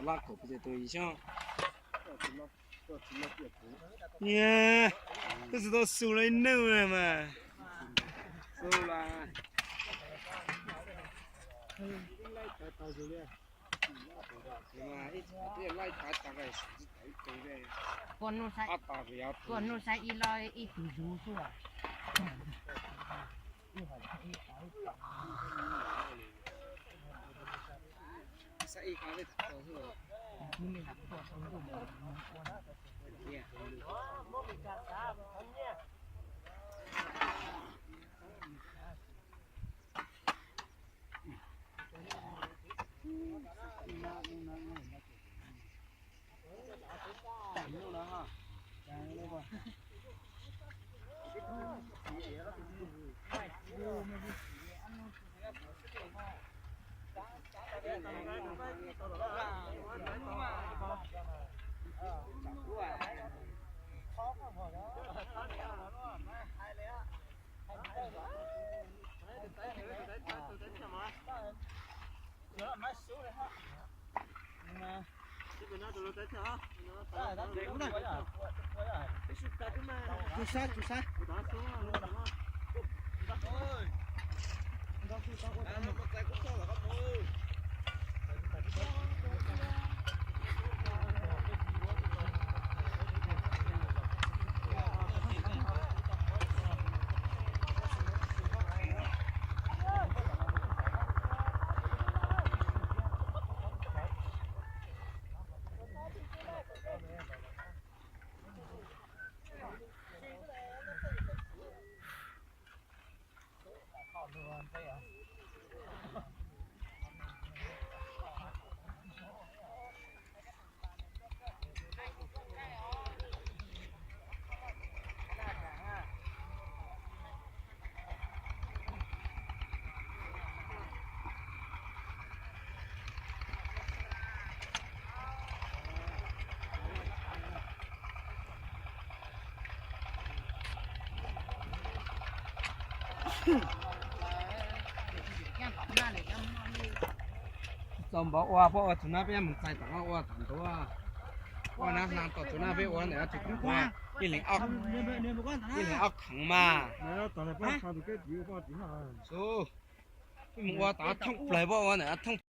Lab kaum pes tsawg tus yim xyoo. Niag, twb tsis tau xu los ib nub mas. Xu los. Ib txhia twb laij tav tas nqaij suav tsis tau ib tug. Ob tas yog tus. Hnub saib ib lo ib tug zuv xwb. Saib ib qho peb tau xwb. Tus sab, tus sab. Tsis txaus npaum ua, pab ua tus nab peb mus txais tom no ua tom ntua. Ua nab hla tom tus nab peb ua ntawm tus kub ua ib leeg ob, ib leeg ob khoov mas. Xub, peb mus ua tom thoob plaws pab ua ntawm thoob